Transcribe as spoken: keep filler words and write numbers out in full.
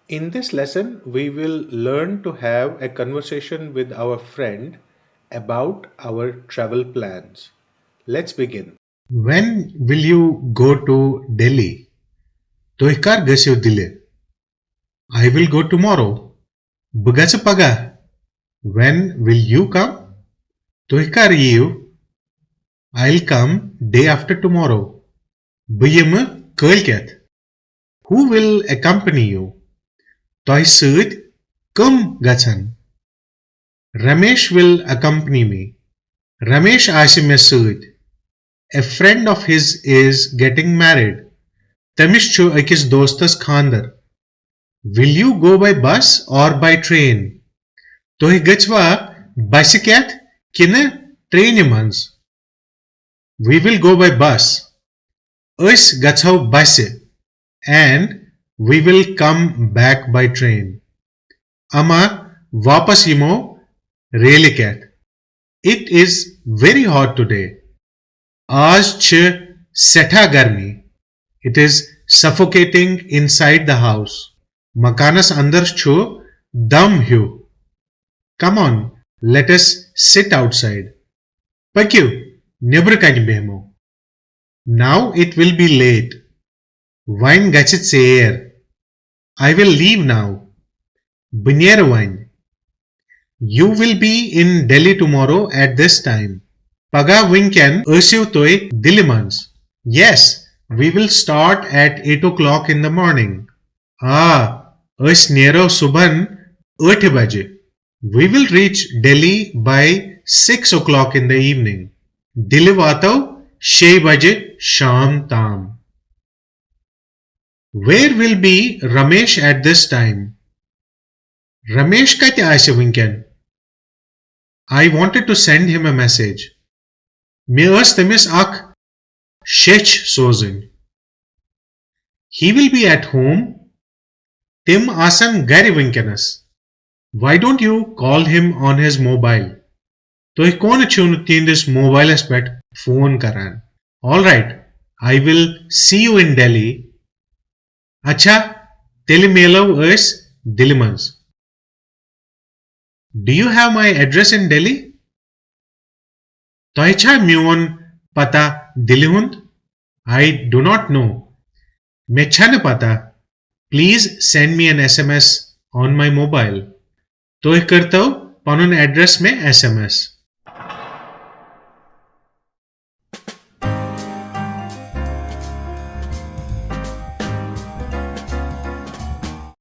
In this lesson, we will learn to have a conversation with our friend about our travel plans. Let's begin. When will you go to Delhi? تُہۍ کر گٔژھِو دِلہِ؟ I will go tomorrow. بہٕ گژھٕ پگاہ. When will you come? تُہۍ کر یِیِو؟ I'll come day after tomorrow. بہٕ یِمہٕ کٲلۍ کٮ۪تھ. Who will accompany you? تۄہہِ سۭتۍ کٕم گژھن؟ Ramesh will accompany me. Ramesh آسہِ مےٚ سۭتۍ. A friend of his is getting married. تٔمِس چھُ أکِس دوستس خانٛدر. Will you go by bus or by train? تُہۍ گٔژھوا بسہِ کٮ۪تھ کِنہٕ ٹرینہِ منٛز؟ We will go by bus. أسۍ گژھو بسہِ. And we will come back by train. اما واپس یِمو ریلہِ کٮ۪تھ. It is very hot today. آز چھِ سٮ۪ٹھاہ گرمی. It is suffocating inside the house. مکانس اندر چھُ دم ہیوٗ. Come on, let us sit outside. پٔکِو، نیبرٕ کنہِ بیہمو. Now it will be late. وۄنۍ گژھِ ژیر. I will leave now. بہٕ نیرٕ وۄنۍ. You will be in Delhi tomorrow at this time. پگاہ وٕنکٮ۪ن ٲسِو تُہۍ دِلہِ منٛز. Yes, we will start at eight o'clock in the morning. آ، أسۍ نیرو صُبحن ٲٹھِ بجہِ. We will reach Delhi by six o'clock in the evening. دِلہِ واتو شیٚیہِ بجہِ شام تام. Where will be Ramesh at this time? Ramesh کتہِ آسہِ وٕنکٮ۪ن؟ I wanted to send him a message. مےٚ ٲس تٔمِس اکھ شیٚچھ سوزٕنۍ. He will be at home. تِم آسن گرِ وٕنکیٚنس. Why don't you call him on his mobile? تُہۍ کونہٕ چھِو نہٕ تِہنٛدِس موبایلس پٮ۪ٹھ فون کران؟ All right, I will see you in Delhi. اچھا، تیٚلہِ میلو أسۍ دِلہِ منٛز. Do you have my address in Delhi? تۄہہِ چھا میون پتہ دِلہِ ہُنٛد؟ I do not know. مےٚ چھنہٕ پتہ. Please send me an S M S on my mobile. تُہۍ کٔرتو پنُن ایڈریس مےٚ S M S.